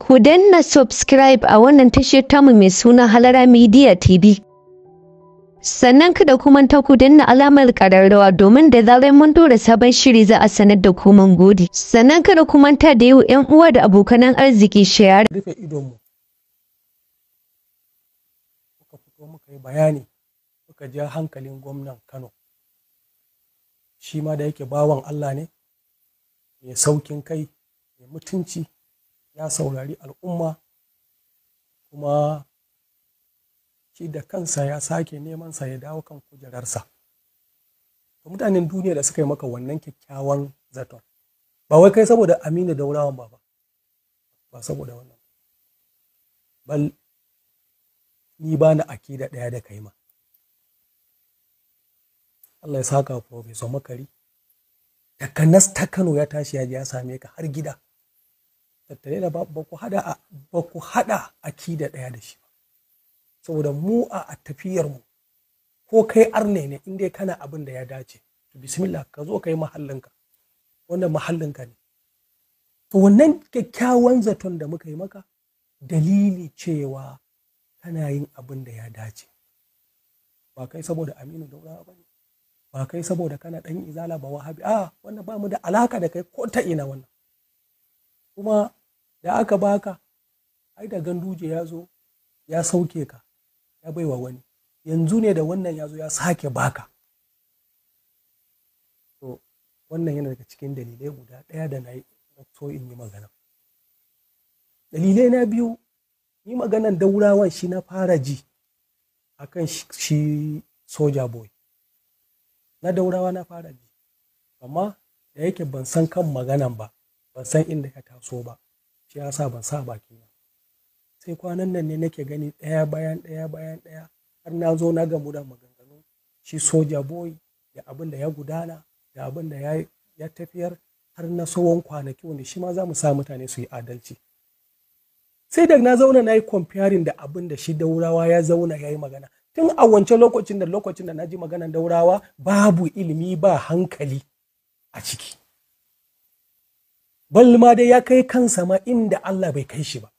Ku danna subscribe a wannan tashar tamu mai suna Halara Media TV. Sannan kada ku manta ku danna alamar ƙararrawa domin da zarar mun dora sabon shiri za a sanar da ku, mun gode. Sannan kada ku manta da yau 'yan uwa da abokanan arziki share. Rufe idonmu muka fito muka yi bayani, muka ja hankalin gwamnan Kano, shi ma da yake bawan Allah ne mai saukin kai, mai mutunci, ya saurari al'umma, kuma shi da kansa ya sake neman sa ya dawo kan kujerarsa. To, mutanen duniya da suka yi maka wannan kyakkyawan zaton, ba wai kai saboda Aminu Daurawan ba, ba saboda wannan bal ni ba na akida ɗaya da kai ma. Allah ya saka Professor Makari, takanas ta Kano ya tashi ya je ya same ka har gida, tattare da ba ku hada akida ɗaya da shi ba. Saboda mu a tafiyar mu, ko kai arne ne, in dai kana abin da ya dace, to bismillah, ka zo ka yi mahallinka, wannan mahallinka ne. To, wannan kyakkyawan zaton da muka yi maka dalili cewa kana yin abin da ya dace, ba kai saboda Aminu Daurawa ba ne, ba kai saboda kana ɗan Izala ba, Wahabi, a wannan ba mu da alaka da kai ko ta ina. Wannan kuma da aka baka, ai da Ganduje ya zo ya sauke ka ya baiwa wani, yanzu ne da wannan ya zo ya sake baka. To, wannan yana daga cikin dalilai guda ɗaya da na so in yi magana. Dalilai na biyu, ni maganan Daurawan shi na fara ji akan shi Soja Boy. Na Daurawa na fara ji, amma da yake ban san kan maganan ba, ban san inda ya taso ba, shi yasa ban sa baki na. Sai kwanan nan ne nake gani ɗaya bayan ɗaya bayan ɗaya, har na zo na gamu da maganganu shi Soja Boy da abin da ya gudana da abin da ya tafiyar har na tsawon kwanaki, wanda shi ma za mu sa mutane su yi adalci. Sai da na zauna na yi comparing da abin da shi Daurawa ya zauna ya yi magana tun a wancan lokacin, da lokacin da na ji maganan Daurawa babu ilimi ba hankali a ciki, balma dai ya kai kansa ma inda Allah bai kai shi ba,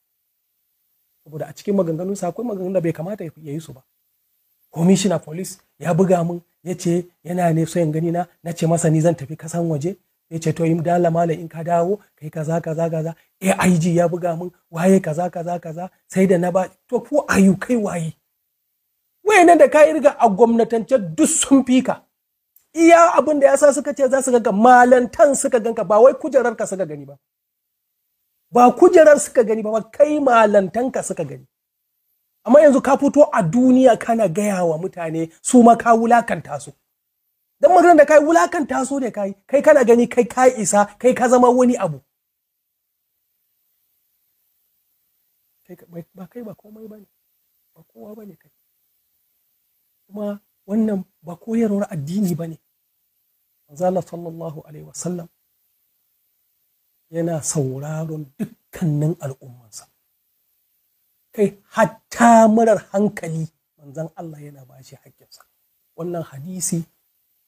saboda a cikin maganganunsa akwai maganganun da bai kamata ya yi su ba. Commissioner police ya buga min, ya ce yana ne so gani na. Na ce masa ni zan tafi kasan waje. Ya ce to in dala malam, in ka dawo kai kaza kaza kaza. AIG ya buga min, waye kaza kaza kaza, sai da na ba. To, ko ayu kai waye? Wayannan da ka irga a gwamnatance duk sun fi ka. Iya abin da yasa suka ce za su ga malantan suka ganka, ba wai kujerar ka suka gani ba, ba kujerar suka gani ba, kai malantanka suka gani. Amma yanzu ka fito a duniya kana gaya wa mutane, su ma ka wulakanta su. Dan maganar da kai wulakanta su ne kai, kai kana gani kai ka isa, kai ka zama wani abu. Kai ba kai ba komai bane, ba kowa bane kai. Kuma wannan ba koyarwar addini bane. Manzo Allah sallallahu alaihi wasallam yana sauraron dukkanin al'ummansa, kai hatta marar hankali manzon Allah yana ba shi haƙƙinsa. Wannan hadisi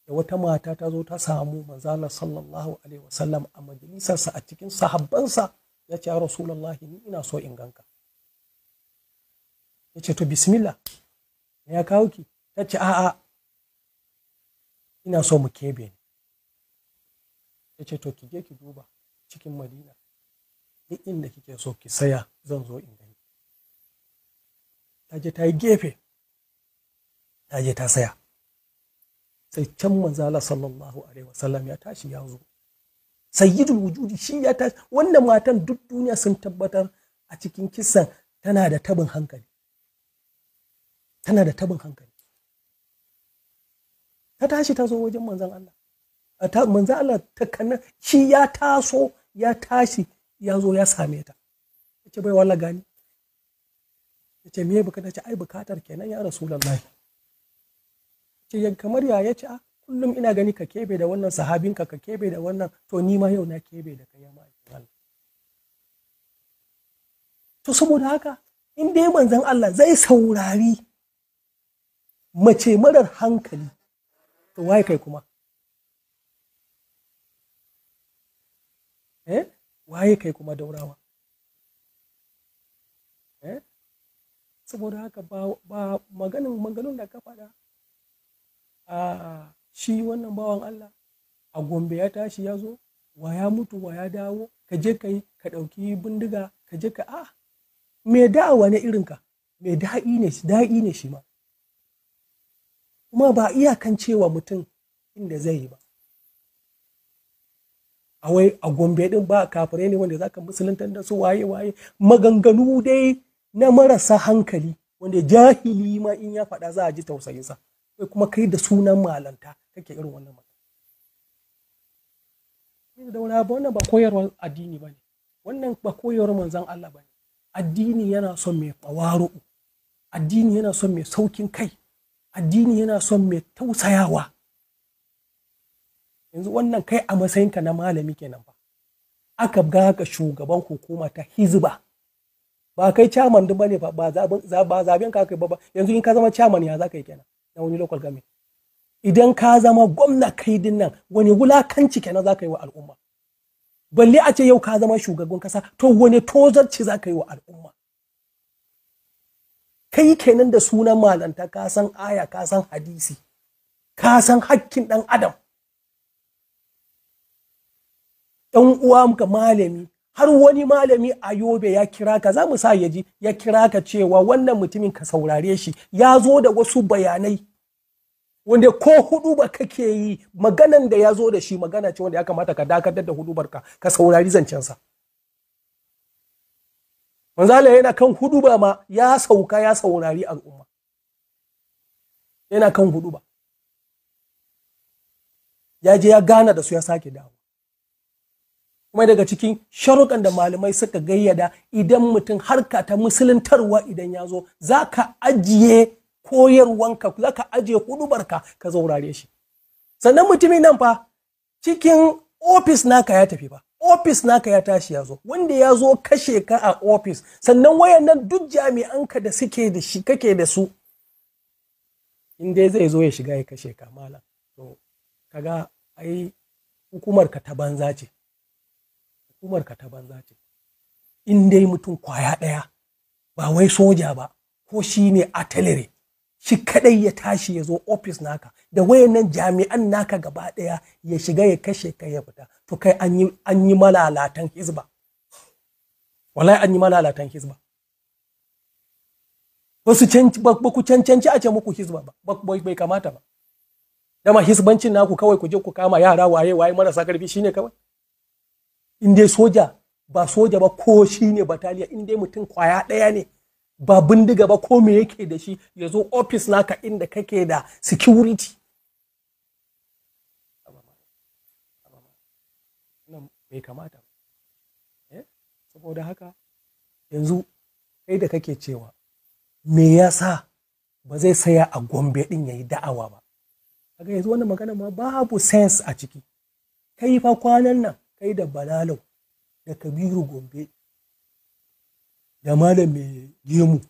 da wata mata ta zo ta samu manzon Allah sallallahu alaihi wasallam a majalisarsa a cikin sahabbansa, ya ce ya Rasulullahi, ni ina so in ganka. Ya ce to bismillah, ya kawo ki? Ta ce a'a, ina so mu kebe ni. Ya ce to ki je ki duba cikin Madina, duk inda kike so ki saya, zan zo in gani. Ta je ta yi gefe, ta je ta saya. Sai can manzo Allah sallallahu alaihi wasallam ya tashi ya zo, sayyidul wujudi shi ya tashi. Wannan matan duk duniya sun tabbatar a cikin kisan tana da tabin hankali, tana da tabin hankali. Ta tashi ta zo wajen manzon Allah, manzon Allah ta kana shi ya taso ya tashi ya zo ya same ta. Ya ce bai wala gani. Ya ce me bukata? Ce ai bukatar kenan ya Rasulullahi. Ce kamar ya? Ya ce a kullum ina gani ka kebe da wannan sahabinka, ka kebe da wannan, to ni ma yau na kebe da kai ya ma'aikin Allah. To saboda haka, in dai manzon Allah zai saurari mace marar hankali, to waye kai kuma? Waye kai kuma, Daurawa? Saboda haka ba maganganun da ka faɗa a shi wannan bawan Allah a Gombe ya tashi ya zo, wa ya mutu wa ya dawo, ka je ka yi ka ɗauki bindiga ka je ka a mai da'awa ne irinka, mai da'i ne, da'i ne shi ma. Kuma ba iyakan cewa mutum inda zai yi ba. A wai a Gombe din ba kafirai ne wanda zaka musuluntar da su waye waye, maganganu dai na marasa hankali wanda jahili ma in ya faɗa za a ji tausayinsa. Kai kuma kai da sunan malanta kake irin wannan magana. Da wani abu, wannan ba koyarwar addini ba ne, wannan ba koyarwar manzon Allah ba ne. Addini yana son mai tawaru'u, addini yana son mai saukin kai, addini yana son mai tausayawa. Yanzu wannan kai a matsayinka na malami kenan ba, aka ga ka shugaban hukuma ta Hizba, ba kai chairman din bane ba, ba zaben ka kai ba. Yanzu in ka zama chairman ya za ka yi kenan na wani local government? Idan ka zama gwamna kai din nan, wani wulakanci kenan za ka yi wa al'umma? Balle a ce yau ka zama shugaban kasa, to wani tozarci za ka yi wa al'umma? Kai kenan da sunan malanta, ka san aya, ka san hadisi, ka san hakkin ɗan adam. Ɗan uwa muka malami, har wani malami a Yobe ya kira ka, za mu sa ya ji, ya kira ka cewa wannan mutumin ka saurare shi, ya zo da wasu bayanai wanda ko hudu ba kake yi, maganan da ya zo da shi magana ce wanda ya kamata ka dakatar da hudubarka ka saurari zancensa. Manzala yana kan huduba ma ya sauka ya saurari al'umma, yana kan huduba, ya je ya gana da su ya sake dawo. Kuma daga cikin sharuɗan da malamai suka gayyada, idan mutum harka ta musuluntarwa idan ya zo, za ka ajiye koyarwanka, za ka ajiye hudubarka ka zaurare shi. Sannan mutumin nan fa cikin ofis naka ya tafi fa, ofis naka ya tashi ya zo, wanda ya zo kashe ka a ofis. Sannan wayannan duk jami'anka da suke da shi kake da su, in dai zai zo ya shiga ya kashe ka malam, to kaga ai hukumar ka ta banza ce, hukumar ka ta banza ce. In dai mutum kwaya ɗaya ba wai soja ba, ko shi ne artillery, shi kadai ya tashi ya zo ofis naka da wayannan jami'an naka gaba daya ya shiga ya kashe kai ya fita, to kai an yi malalatan hizba. Wallahi an yi malalatan hizba. Ba ku cancanci a ce muku hizba ba, bai kamata ba. Dama hizbancin naku kawai ku je ku kama yara waye waye marasa karfi shine kawai. In dai soja ba soja ba, ko shine bataliya, in dai mutum kwaya daya ne ba bindiga ba, ko me yake da shi ya zo ofis naka inda kake da security, nan bai kamata ba. Saboda haka yanzu kai da kake cewa me yasa ba zai saya a Gombe din yayi da'awa ba, kaga yanzu wannan magana ma babu sense a ciki. Kai fa kwanan nan kai da Balalau da Kabiru Gombe da Malam mai gemu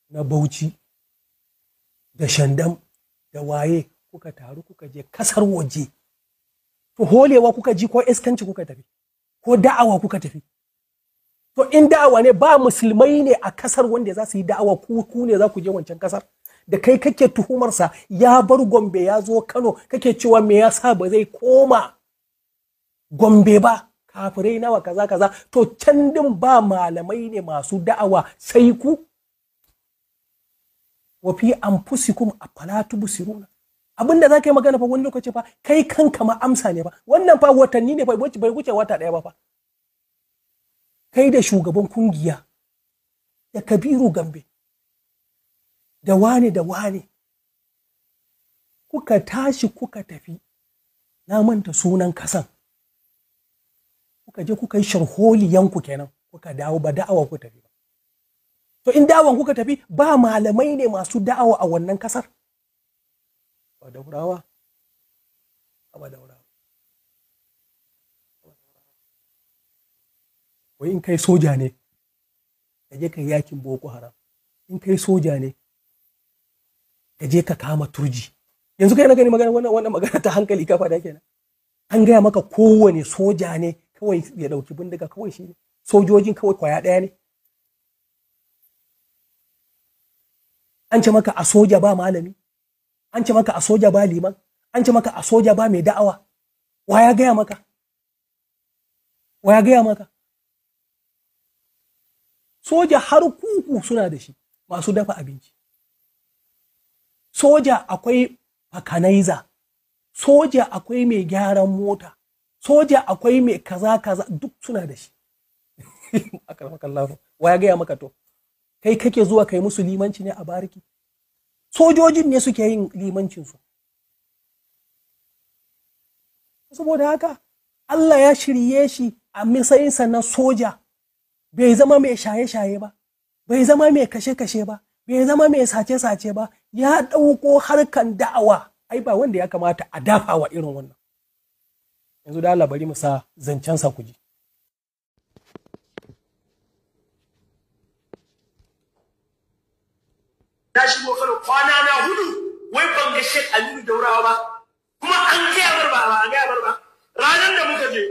na Bauchi da Shandam da waye kuka taru kuka je kasar waje, to holewa kuka ji ko iskanci kuka tafi ko da'awa kuka tafi? To in da'awa ne, ba musulmai ne a kasar wanda za su yi da'awa, ku ne za ku je wancan kasar da kai kake tuhumarsa ya bar Gombe ya zo Kano, kake cewa me yasa ba zai koma Gombe ba, kafirai nawa kaza kaza. To can din ba malamai ne masu da'awa sai ku. Wa fi anfusikum afala tubsiruna. Abinda za ka yi magana fa wani lokaci fa kai kanka ma amsa ne fa. Wannan fa watanni ne fa, bai wuce wata ɗaya ba fa. Kai da shugaban kungiya da Kabiru Gombe da wane da wane kuka tashi kuka tafi, na manta sunan kasan, kuka je kuka yi sharholiyanku kenan, kuka dawo ba da'awa ku tafi ba. To in da'awan kuka tafi, ba malamai ne masu da'awa a wannan kasar? Ba daurawa, ba daurawa. Wai in kai soja ne ka je ka yi yakin Boko Haram, in kai soja ne ka je ka kama turji. Yanzu kai na gani magana wannan magana ta hankali ka faɗa kenan. An gaya maka kowane soja ne kawai ya ɗauki bindiga kawai shi ne sojojin kawai kwaya ɗaya ne. An ce maka a soja ba malami, an ce maka a soja ba liman, an ce maka a soja ba mai da'awa. Wa ya gaya maka? Wa ya gaya maka? Soja har kuku suna da shi, masu dafa abinci. Soja akwai fakanaiza, soja akwai mai gyaran mota, soja akwai mai kaza kaza, duk suna da shi. Wa ya gaya maka? To kai kake zuwa kai musu limanci ne a bariki? Sojojin ne suke yin limancinsu. Saboda haka Allah ya shirye shi a matsayinsa na soja, bai zama mai shaye-shaye ba, bai zama mai kashe-kashe ba, bai zama mai sace-sace ba, ya ɗauko harkan da'awa. Ai ba wanda ya kamata a dafa wa irin wannan. Yanzu da Allah bari mu sa zancensa ku ji. Na shigo Kano kwana na 4, wai ban ga Sheikh Aminu Daurawa ba, kuma an gaya bar ba, an gaya bar ba. Ranar da muka je,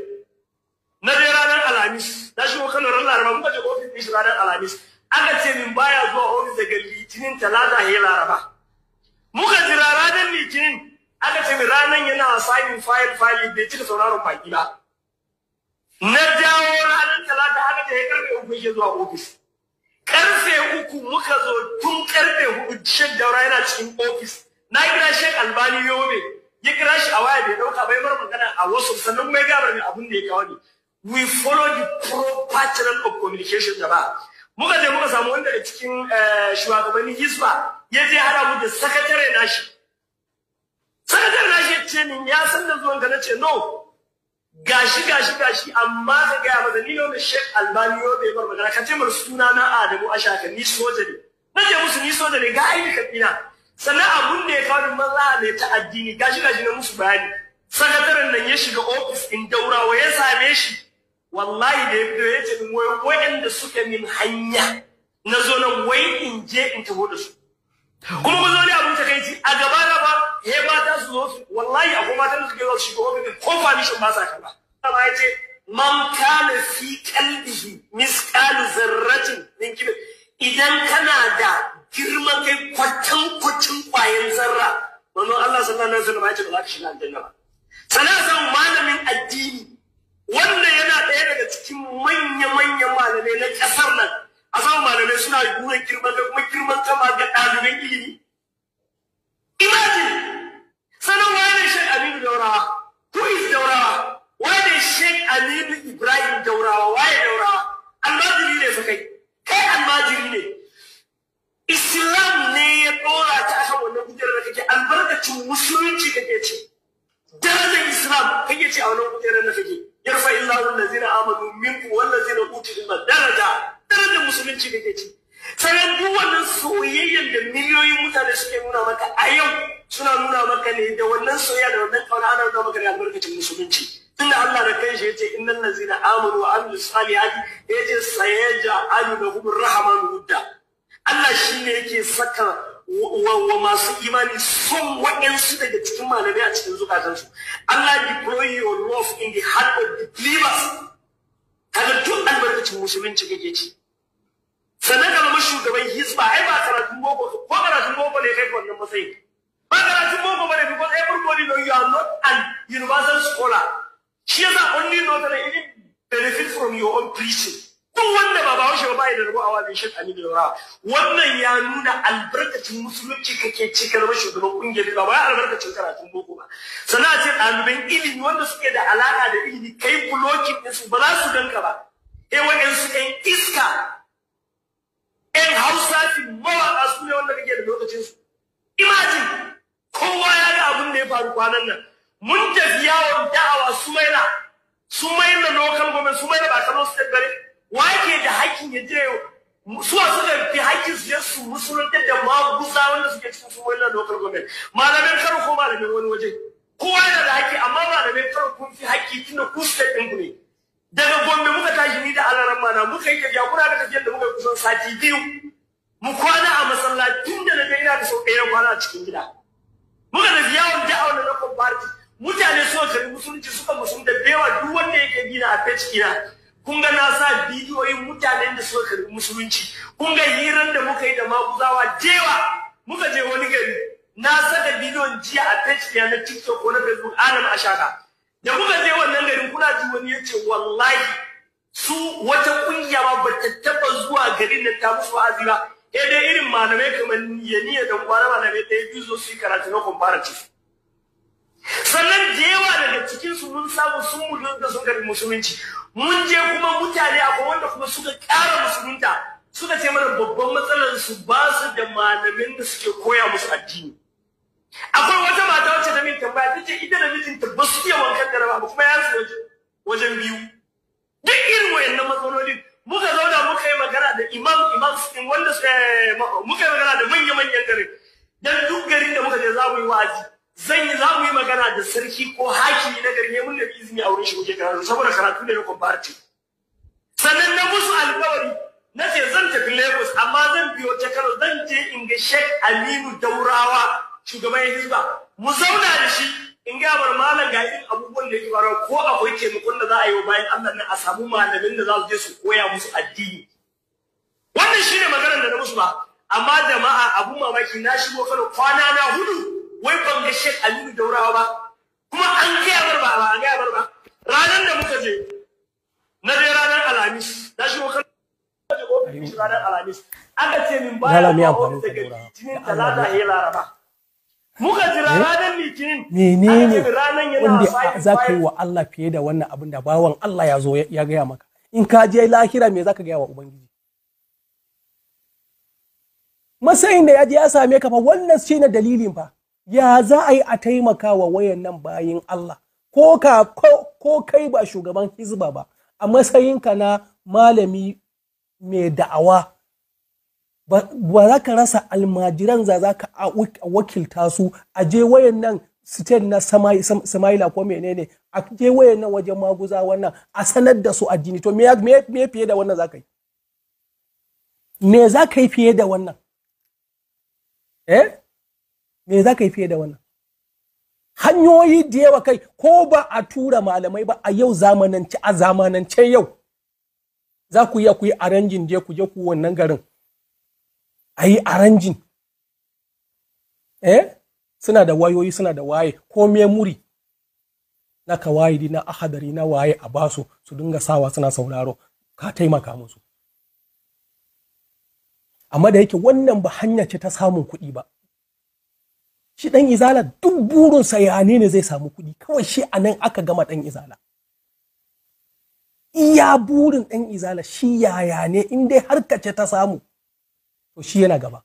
na je ranar Alhamis, na shigo Kano ran Laraba, muka je ofis ɗin shi ranar Alhamis. Aka ce min baya zuwa ofis daga Litinin, Talata, he Laraba. Muka jira ranar Litinin, aka ce min ranar yana signing file file, bai cika sauraron baki ba. Na dawo ranar Talata, aka ce karfe 3 yake zuwa ofis. Karfe 3 muka zo, tun karfe 4 Sheikh Daura yana cikin ofis. Na kira Sheikh Albani Yobe, ya kira shi a waya bai dauka bai mar magana a wasu, sannan kuma ya gaya min abun da ya kawo ni. We follow the proper channel of communication jama'a. Muka je muka samu wanda da cikin shugabannin Hisba, ya je hada mu da sakatare nashi. Sakatare nashi ya ce min ya san da zuwan ka, na ce no. Gashi gashi gashi, amma ka gaya masa ni ne wanda Sheikh Albani Yobe bar magana, ka ce mar suna na Adamu Ashaka, ni soja ne. Na ce musu ni soja ne, ga ayyukan ina. Sannan abun da ya kawo min matsala ne ta addini, gashi gashi na musu bayani. Sakataren nan ya shiga ofis ɗin Daurawa ya same shi. Wallahi da ya fito ya ce min wai waɗanda suka min hanya na zo nan wai in je in taho da su. Kuma ku zo ne abun takaici a gaba na ba, he mata su zo su, wallahi akwai matan da suke zo su shiga ofis ko permission ba sa karba. Allah ya ce man kana fi qalbihi misqalu zarratin min kibr, idan kana da girman kai kwatan kwacin kwayan zarra, manzon Allah sallallahu alaihi wasallam ya ce ba za ka shiga aljanna ba. Sana san malamin addini wannan yana ɗaya daga cikin manya-manyan malamai na ƙasar nan. A samu malamai suna nuna girman kai kuma girman kama ga ɗaliban ilimi. Imagine! Sanan waye ne Sheikh Aminu Daurawa? Who is Daurawa? Waye ne Sheikh Aminu Ibrahim Daurawa? Waye Daurawa? Almajiri ne fa kai. Kai almajiri ne. Islam ne ya ɗora ta akan wannan kujerar da kake, albarkacin musulunci kake ci. Darajar Islam kake ci a wannan kujerar da kake. Yarfa illahu allazina amanu minkum wallazina utul ilma daraja. Darajar musulunci kake ci. Sannan duk wannan soyayyen da miliyoyin mutane suke nuna maka a yau, suna nuna maka ne da wannan soyayya da wannan kauna, ana nuna maka ne albarkacin musulunci. Tunda Allah da kanshi yace innal ladzina amanu wa amilus salihati yace sayaj'alu lahum rahmanu wudda. Allah shine yake saka wa masu imani son waɗansu daga cikin malamai a cikin zukatansu. Allah deploy your love in the heart of the believers. Kaga duk albarkacin musulunci kake ci. Sannan ka zama shugaban Hisba, ai ba karatun boko ko karatun boko ne kai wannan matsayin. Ba karatun boko bane, because everybody know you are not an universal scholar. Shi yasa only know that even benefit from your own preaching. Duk wanda ba Bahaushe ba bai da rabo a wajen Sheikh Aminu Daurawa. Wannan ya nuna albarkacin musulunci kake ci, ka zama shugaban kungiyar ba wai albarkacin karatun boko ba. Sannan a ce ɗaliban ilimi wanda suke da alaka da ilimi kai blocking ɗinsu, ba za su ganka ba. Eh, wa'yansu ƴan iska, ƴan Hausa fi mawaƙa su ne wanda kake da lokacin su. Imagine, kowa ya ga abin da ya faru kwanan nan. Mun tafi yawon da'awa Sumaila, Sumaila local government, Sumaila ba Kano state bane. Wa ke da hakkin ya je suwa suka fi hakkin su je su musulunta da maguza wanda suke cikin Sumaila local government? Malamin Kano ko malamin wani waje? Kowa yana da hakki, amma malamin Kano kun fi hakki tunda ku state ɗin ku ne. Daga Gombe muka tashi ni da alaran mana muka yi tafiya, kuna da tafiyar da muka yi kusan sati 2. Mu kwana a masallaci da na ga ina da sau ɗaya kwana a cikin gida. Muka tafi yawon da'awa na local party. Mutane suka karbi musulunci, suka musulunta da yawa. Duk wanda yake gina a page ina, kun ga na sa bidiyoyin mutanen da suka karbi musulunci. Kun ga hirar da muka yi da maguzawa jewa. Muka je wani gari, na saka bidiyon jiya a page ɗina na TikTok ko na Facebook, Adam Ashaka. Da muka je wannan garin, kuna ji wani yace wallahi su wata kungiya ma ba ta taba zuwa garin nan ta musu wa'azi ba. Eh dai irin malamai kamar niyya da kwana malamai ɗaya biyu zo su yi karatu na comparative. Sannan da yawa daga cikin su mun samu sun mutu da sun karbi musulunci. Mun je kuma mutane akwai wanda kuma suka ƙara musulunta, suka ce mana babban matsalar su ba su da malamin da suke koya musu addini. Akwai wata mata wacce ta min tambaya, ta ce ita da mijinta ba su iya wankan jaraba ba, kuma ya su wajen biyu. Duk irin wayannan matsalolin muka zauna muka yi magana da imam din wanda muka yi magana da manya-manyan garin. Dan duk garin da muka je za mu yi wa'azi, za mu yi magana da sarki ko hakimi na garin, ya mun da izini a wurin shi muke karatu, saboda karatu ne na comparative. Sannan na musu alƙawari, na ce zan tafi Lagos amma zan biyo ta Kano, zan je in ga Sheikh Aminu Daurawa, shugaban Hizba, mu zauna da shi in ga bar malam ga irin abubuwan da yake faruwa, ko akwai taimakon da za a yi wa bayan Allah nan a samu malamin da za su je su koya musu addini. Wannan shine maganar da na musu ba. Amma jama'a abun mamaki, na shigo Kano kwana na hudu wai ban ga Sheikh Aminu Daurawa ba, kuma an gaya bar ba an gaya bar ba. Ranar da muka je, na je ranar Alhamis, na shigo Kano ranar Alhamis, aka ce min baya zuwa daga Litinin, Talata, ya Laraba. Muka jira ranar Litinin. Menene wanda za ka yi wa Allah fiye da wannan abin da bawan Allah ya zo ya gaya maka? In ka je lahira me za ka gaya wa Ubangiji? Matsayin da ya je ya same ka fa, wannan shi ne dalilin fa. Ya za a yi a taimaka wa wayannan bayin Allah? Ko kai ba shugaban Hizba ba, a matsayinka na malami mai da'awa, ba za ka rasa almajiran za ka wakilta su a je wayannan state na Samaila ko menene, a je wayannan wajen maguza wannan a sanar da su addini. To me fiye da wannan za ka yi? Me za ka yi fiye da wannan? Me za ka yi fiye da wannan? Hanyoyi da yawa kai, ko ba a tura malamai ba a yau zamanance, a zamanance yau za ku iya ku yi aranjin je ku je ku wannan garin a yi aranjin. Suna da wayoyi, suna da waye ko memuri na kawai na ahadari na waye a basu su dinga sawa suna sauraro, ka taimaka musu. Amma da yake wannan ba hanya ce ta samun kuɗi ba. Shi ɗan izala duk burinsa ya ne zai samu kuɗi kawai, shi a nan aka gama ɗan izala. Iya burin ɗan izala shi yaya ne in dai harka ce ta samu, to shi yana gaba.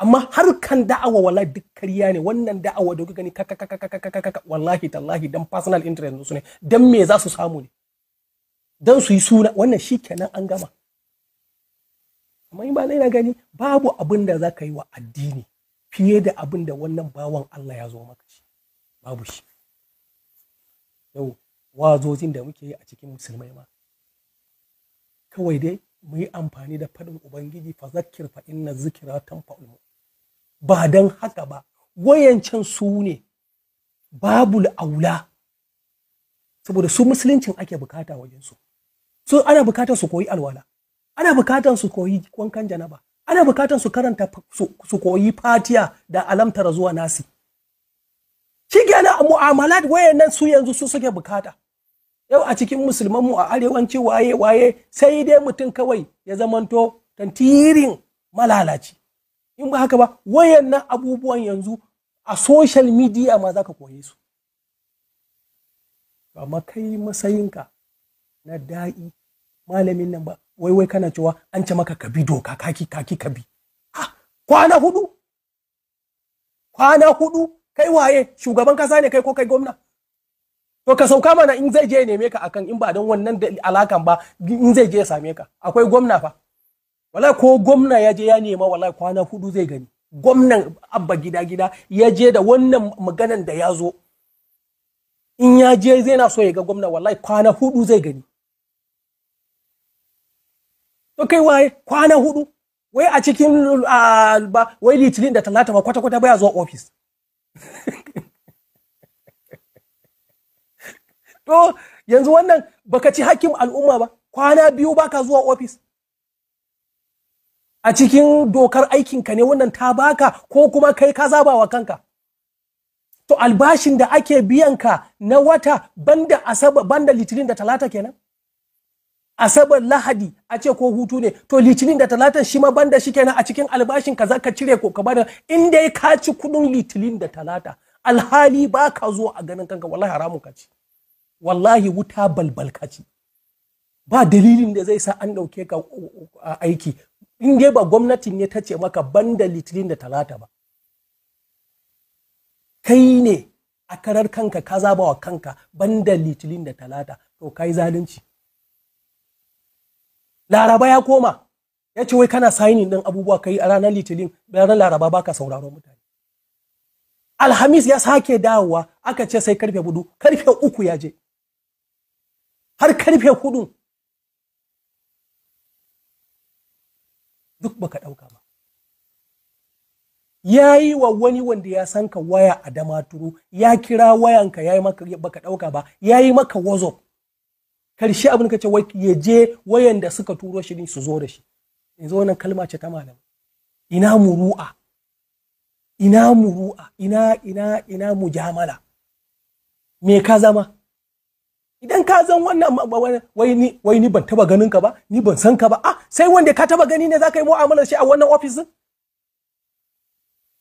Amma harkan da'awa wallahi duk kariya ne. Wannan da'awa da kuka gani kaka wallahi tallahi dan personal interest su ne, dan me za su samu ne, dan su yi suna, wannan shi kenan an gama. Amma in ba na gani babu abin da za ka yi wa addini fiye da abin da wannan bawan Allah ya zo maka shi, babu shi. Yau wazozin da muke yi a cikin musulmai ma kawai dai mu yi amfani da faɗin Ubangiji, fa zakkir fa inna zikra tanfa'ul mu'min. Ba dan haka ba, wayancan su ne babul aula, saboda su musuluncin ake bukata wajen su. Su ana bukatar su koyi alwala, ana bukatar su koyi wankan janaba, ana bukatar su karanta su koyi fatiya da alamtara zuwa nasi. Shi kenan mu'amalat wayannan su yanzu su suke bukata. Yau a cikin musulman mu a arewanci waye waye sai dai mutum kawai ya zamanto tantirin malalaci. In ba haka ba wayannan abubuwan yanzu a social media ma zaka koye su. Amma kai matsayinka na da'i malamin nan ba wai wai kana cewa an ce maka ka bi doka, kaki kaki ka bi. Ha, kwana hudu? Kwana hudu? Kai waye? Shugaban kasa ne kai ko kai gwamna? To ka sauka mana in zai je neme ka akan, in ba don wannan alakan ba, in zai je ya same ka. Akwai gwamna fa. Wallahi ko gwamna ya je ya nema, wallahi kwana hudu zai gani. Gwamnan Abba gida gida ya je da wannan maganan da ya zo. In ya je zai na so ya ga gwamna, wallahi kwana hudu zai gani. To kai waye? Kwana hudu? Wai a cikin ba wai Litinin da Talata ma kwata kwata baya zuwa ofis. To yanzu wannan baka ci hakkin al'umma ba, kwana biyu baka zuwa ofis. A cikin dokar aikinka ne wannan ta baka, ko kuma kai ka zaba wa kanka? To albashin da ake biyan ka na wata banda asabar, banda Litinin da Talata kenan? Asabar, Lahadi a ce ko hutu ne, to Litinin da Talata shi ma banda shi kenan a cikin albashin ka zaka cire ko ka bada? In dai ka ci kudin Litinin da Talata alhali ba ka zo a ganin kanka, wallahi haramun ka ci, wallahi wuta balbal ka ci. Ba dalilin da zai sa an ɗauke ka aiki in dai ba gwamnatin ne ta ce maka banda Litinin da Talata ba. Kai ne a karar kanka ka zaba wa kanka banda Litinin da Talata, to kai zalunci. Laraba ya koma ya ce wai kana signing din abubuwa kai a ranar Litinin, ranar Laraba baka sauraron mutane. Alhamis ya sake dawowa, aka ce sai karfe 4, karfe 3 ya je, har karfe 4 duk baka ɗauka ba. Ya yi wa wani wanda ya san ka waya a Damaturu, ya kira wayanka ya yi maka baka ɗauka ba, ya yi maka WhatsApp. Karshe abin ka ce wai ya je wayan da suka turo shi su zo da shi. Yanzu wannan kalma ce ta malam. Ina muru'a, ina muru'a, ina ina ina mujamala. Me ka zama? Idan ka zan wannan wai ni ban taba ganin ka ba, ni ban san ka ba. Ah, sai wanda ka taba gani ne zaka yi mu'amalar shi a wannan office din?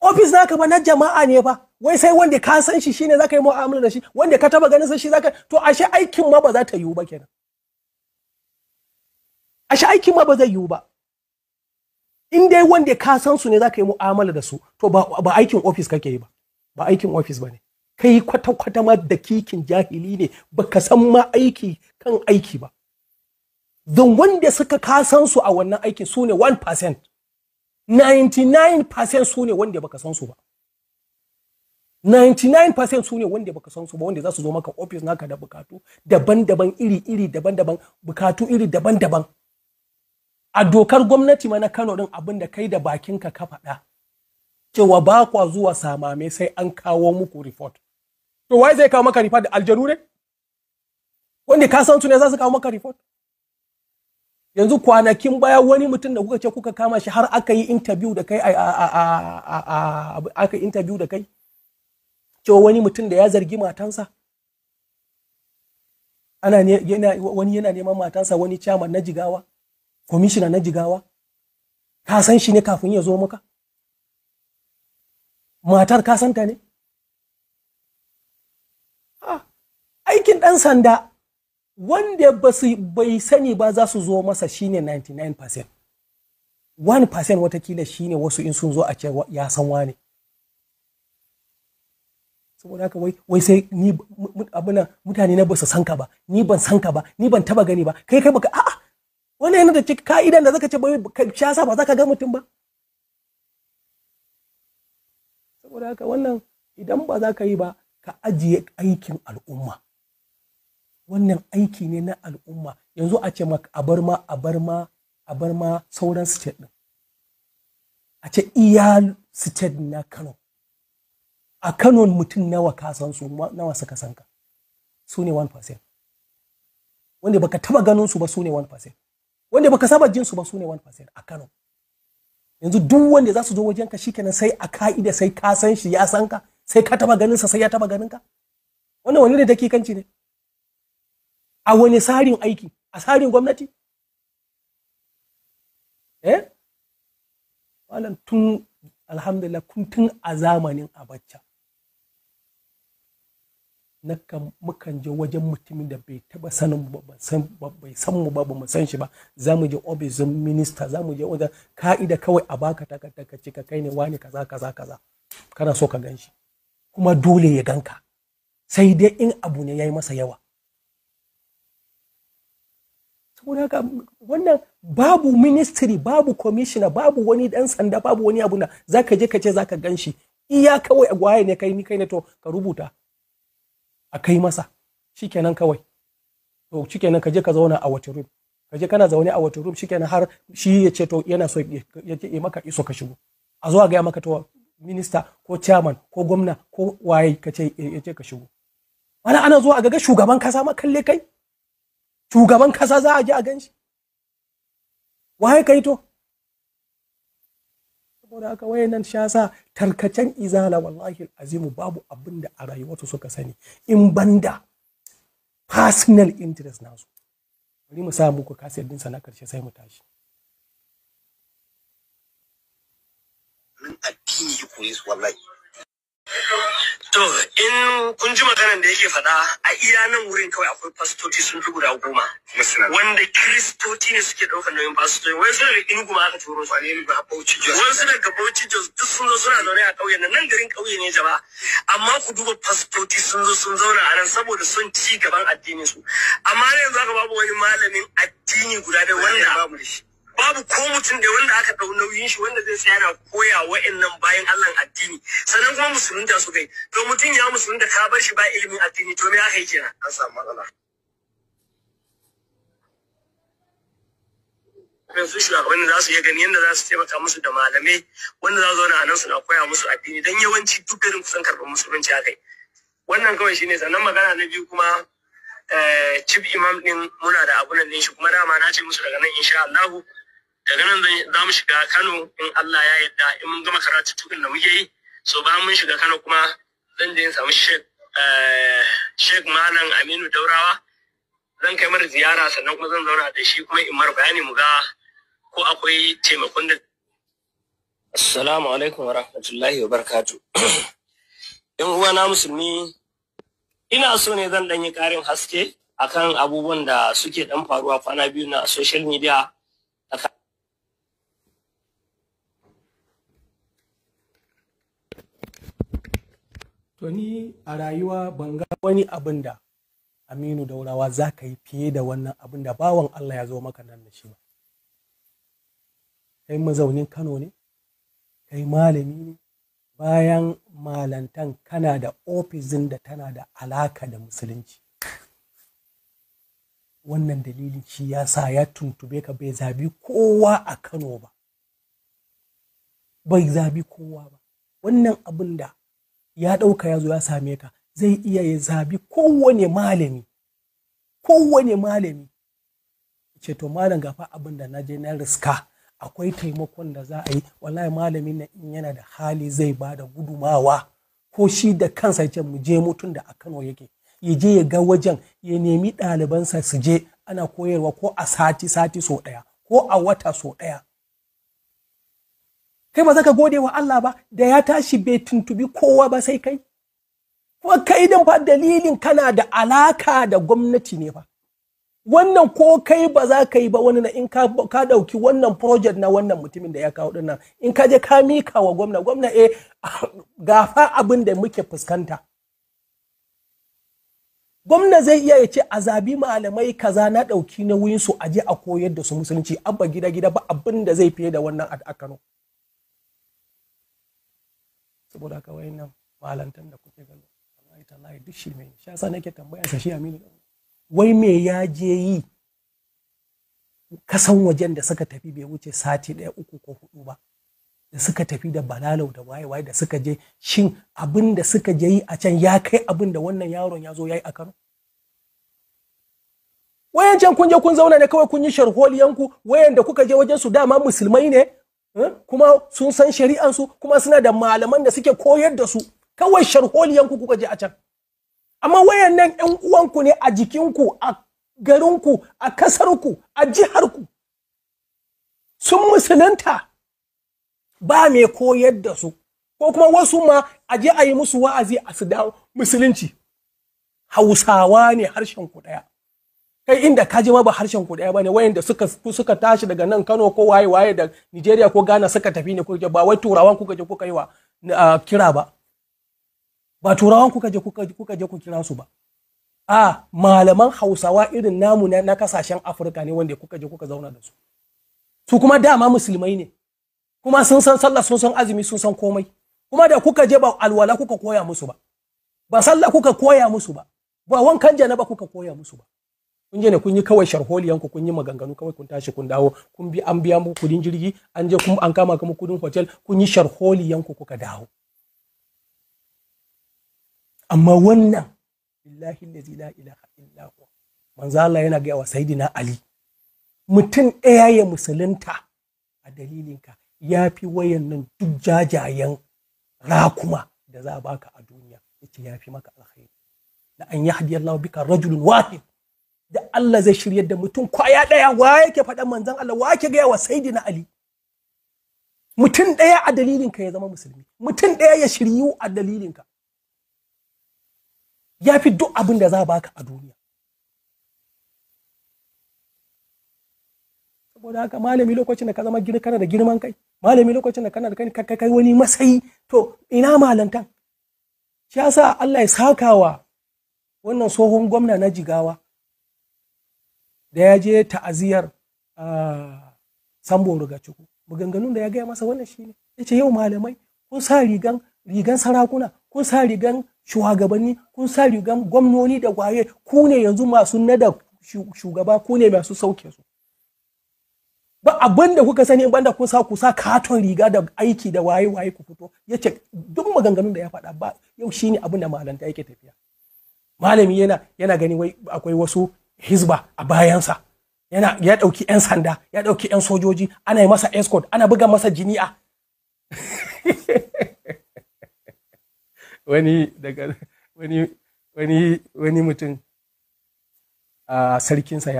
Office naka ba na jama'a ne ba. Wai sai wanda ka san shi shine zaka yi mu'amala da shi, wanda ka taba ganin sa shi zaka. To ashe aikin ma ba za ta yiwu ba kenan. Ashe aikin ma ba zai yiwu ba. In dai wanda ka san su ne zaka yi mu'amala da su, to ba aikin office kake yi ba. Ba aikin office bane. Kai kwata-kwata ma dakikin jahili ne, baka san ma aiki kan aiki ba. Don wanda suka kasan su a wannan aikin su ne 1%. 99% su ne wanda baka san su ba. 99% su ne wanda baka san su ba, wanda za su zo maka office naka da bukatu daban-daban, iri-iri daban-daban, bukatu iri daban-daban. A dokar gwamnati ma na Kano din, abin da kai da bakinka ka faɗa cewa ba kwa zuwa samame sai an kawo muku report. To wai zai kawo maka report? Da aljanu ne? Wanda ka san su ne za su kawo maka report? Yanzu kwanakin baya wani mutum da kuka ce kuka kama shi, har aka yi interview da kai, aka interview da kai cewa wani mutum da ya zargi matansa, ana ne yana wani yana neman matansa, wani chairman na Jigawa, commissioner na Jigawa. Ka san shi ne kafin ya zo maka? Matar ka santa ne? Aikin ɗan sanda wanda ba su bai sani ba za su zo masa shine 99%. 1% watakila shine wasu in sun zo a ce ya san wane. Saboda haka wai sai ni abuna mutane na ba su san ka ba, ni ban san ka ba, ni ban taba gani ba, kai baka a'a. Wannan yana da cikin ka'idan da zaka ce bai sha ba zaka ga mutum ba. Saboda haka wannan idan ba za ka yi ba, ka ajiye aikin al'umma. Wannan aiki ne na al'umma. Yanzu a ce maka a bar ma sauran state din, a ce iya state na Kano. A Kano mutum nawa ka san su, nawa suka san ka? Su ne 1%. Wanda baka taba ganin su ba su ne 1%. Wanda baka saba jin su ba su ne 1% a Kano. Yanzu duk wanda za su zo wajen ka shikenan sai a ka'ida sai ka san shi ya san ka, sai ka taba ganin sa sai ya taba ganin ka. Wannan wani ne dakikanci ne? A wani tsarin aiki? A tsarin gwamnati? Eh? Malam, tun alhamdulillah kun tun a zamanin Abacha nakan mukan je wajen mutumin da bai taba sanin mu ba, bai san mu ba, ba mu san shi ba. Za mu je ofisin minista, za mu je wajen ka'ida kawai a baka takarda ka ce ka kai ne wani kaza kaza kaza, kana so ka gan shi, kuma dole ya ganka, sai dai in abu ne ya yi masa yawa. Saboda haka wannan babu ministry, babu commissioner, babu wani dan sanda, babu wani abu na zaka je ka ce zaka gan shi. Iya kawai waye ne kai, ni kai ne, to ka rubuta a kai masa, shikenan kawai. To shikenan ka je ka zauna a wata room, ka je kana zaune a wata room, shikenan har shi ya ce to yana so ya ce maka iso ka shigo, a zo a gaya maka to minista ko chairman ko gwamna ko waye ka ce ya ce ka shigo. Wani ana zuwa a ga shugaban kasa ma, kalle kai shugaban kasa za a je a gan shi, waye kai? To Saboda haka wayannan shasa tarkacen izala, wallahi azimu, babu abin da a rayuwarsu suka sani in banda personal interest nasu. Bari mu sa muku kaset dinsa na karshe sai mu tashi. Addini ya kore su wallahi. To, in kun ji maganan da yake faɗa, a iya nan wurin kawai akwai fastoci sun fi guda 10. Wanda kiristoci ne suke ɗaukar nauyin fastoci. Wai su daga Enugu ma aka turo su. Bauchi Jos. Wasu daga Bauchi Jos duk sun zo suna zaune a ƙauyen nan, nan garin ƙauye ne jama'a. Amma ku duba, fastoci sun zo sun zauna a nan saboda son ci gaban addinin su. Amma yanzu haka babu wani malamin addini guda ɗaya wanda Babu da shi. Babu ko mutum da wanda aka ɗau nauyin shi wanda zai tsaya yana koya wa'annan bayan Allah addini. Sannan kuma musulunta su kai. To, mutum ya musulunta, ka bar shi ba ilimin addini, to me aka yi kenan? An samu matsala. Su shugabannin za su iya gani yadda za su taimaka musu da malamai wanda za su zauna a nan suna koya musu addini, don yawanci duk garin kusan karɓar musulunci aka yi. Wannan kawai shine. Sannan magana na biyu kuma, chief imam din, muna da abunan din shi kuma. Dama na ce musu daga nan, insha Allah, daga nan za mu shiga Kano in Allah ya yarda, in mun gama karatuttukan da muke yi. So bayan mun shiga Kano kuma, zan je in samu Sheikh Malam Aminu Daurawa, zan kai mara ziyara, sannan kuma zan zauna da shi kuma in mara bayani, mu ga ko akwai taimakon da. Assalamu alaikum wa rahmatullahi wa barakatuh. Yan uwana musulmi, ina so ne zan ɗan yi ƙarin haske akan abubuwan da suke ɗan faruwa kwana biyu na social media. To, ni a rayuwa ban ga wani abin da Aminu Daurawa za ka yi fiye da wannan abin da bawan Allah ya zo maka nan da shi ba. Kai mazaunin Kano ne, kai malami ne, bayan malantan kana da ofisin da tana da alaka da musulunci. Wannan dalilin shi ya sa ya tuntube ka, bai zabi kowa a Kano ba. Bai zabi kowa ba. Wannan abin da ya ɗauka ya zo ya same ka, zai iya ya zabi kowane malami, kowane malami ce, "To malam, gafa abin da na je na riska, akwai taimakon da za a yi." Wallahi malamin nan in yana da hali zai ba da gudumawa, ko shi da kansa ya ce mu je, mutum da a Kano yake, ya je ya ga wajen, ya nemi ɗalibansa su je ana koyarwa, ko a sati sati so ɗaya, ko a wata so ɗaya. Kai ba za ka gode wa Allah ba da ya tashi bai tuntubi kowa ba sai kai? Kuma kai din fa, dalilin kana da alaka da gwamnati ne fa. Wannan ko kai ba za ka yi ba, wani na in ka ɗauki wannan project na wannan mutumin da ya kawo dinnan, in ka je ka mika wa gwamna, gwamna, "Eh, gafa abin da muke fuskanta," gwamna zai iya ya ce a zabi malamai kaza, na ɗauki nauyin su, a je a koyar da su musulunci. Abba Gida Gida ba abin da zai fiye da wannan a Kano. Saboda haka wayannan malantan da kuke gano, wallahi tallahi duk shi ne. Shi yasa nake tambaya sa shi Aminu, wai me ya je yi kasan wajen da suka tafi? Bai wuce sati ɗaya, uku ko hudu ba da suka tafi da Balalau da waye waye da suka je. Shin abin da suka je yi a can ya kai abin da wannan yaron ya zo ya yi a Kano? Wayancan kun je kun zauna ne kawai kun yi sharholiyanku. Wayanda kuka je wajen su dama musulmai ne, kuma sun san shari'ansu, kuma suna da malaman da suke koyar da su. Kawai sharholiyanku kuka je a can. Amma wayannan ƴan uwanku ne a jikinku, a garinku, a kasarku, a jiharku, sun musulunta, ba mai koyar da su, ko kuma wasu ma a je a yi musu wa'azi a su dawo musulunci. Hausawa ne, harshen ku ɗaya. Kai, inda ka je ma ba harshen ku ɗaya bane. Wayanda suka tashi daga nan Kano ko waye waye da Nigeria ko Ghana suka tafi ne kuka, ba wai turawan kuka je kuka yi wa kira ba, ba turawan kuka je ku kira su ba. A malaman Hausawa irin namu na kasashen Afirka ne wanda kuka je kuka zauna da su. Su kuma dama musulmai ne, kuma sun san sallah, sun san azumi, sun san komai. Kuma da kuka je, ba alwala kuka koya musu ba, ba sallah kuka koya musu ba, ba wankan janaba kuka koya musu ba. Kun je ne kun yi kawai sharholiyan ku, kun yi maganganu kawai, kun tashi kun dawo, kun bi an biya muku kudin jirgi, an je kun an kama kuma kudin hotel, kun yi sharholiyan ku kuka dawo. Amma wannan, billahi allazi la ilaha illa huwa, manzo Allah yana ga wa Sayyidina Ali, mutum ɗaya ya musulunta a dalilinka. Ya fi wayannan duk jajayen rakuma da za a baka a duniya, yace ya fi maka alkhairi. La an yahdi Allah bika rajulun wahid, da Allah zai shiryar da mutum kwaya daya. Wa yake faɗan manzon Allah? Wa yake gaya wa Sayyidina Ali? Mutum daya a dalilinka ya zama musulmi, mutum daya ya shiryu a dalilinka, ya fi duk abin da za a baka a duniya. Saboda haka malami, lokacin da ka zama kana da girman kai, malami, lokacin da kana da kai kai wani matsayi, to ina malantan? Shi yasa Allah ya sakawa wannan tsohon gwamna na Jigawa da ya je ta'aziyar Sambo Rugacuku, maganganun da ya gaya masa wannan shine, yace yau malamai kun sa rigan sarakuna, kun sa rigan shugabanni, kun sa rigan gwamnoni da waye, ku ne yanzu masu nada shugaba, ku ne masu sauke su. Ba abin da kuka sani banda kun sa ku sa katon riga da aiki da waye waye ku fito. Yace duk maganganun da ya faɗa ba yau shine abin da malanta yake tafiya. Malami yana gani wai akwai wasu hizba a bayansa, yana ya ɗauki 'yan sanda, ya ɗauki 'yan sojoji, ana yi masa escort, ana buga masa jini'a. Wani daga wani wani wani mutum a sarkinsa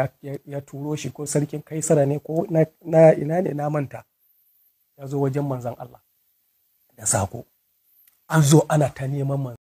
ya turo shi, ko sarkin Kaisara ne ko na ina ne na manta, ya zo wajen manzon Allah da sako. An zo ana ta neman manzon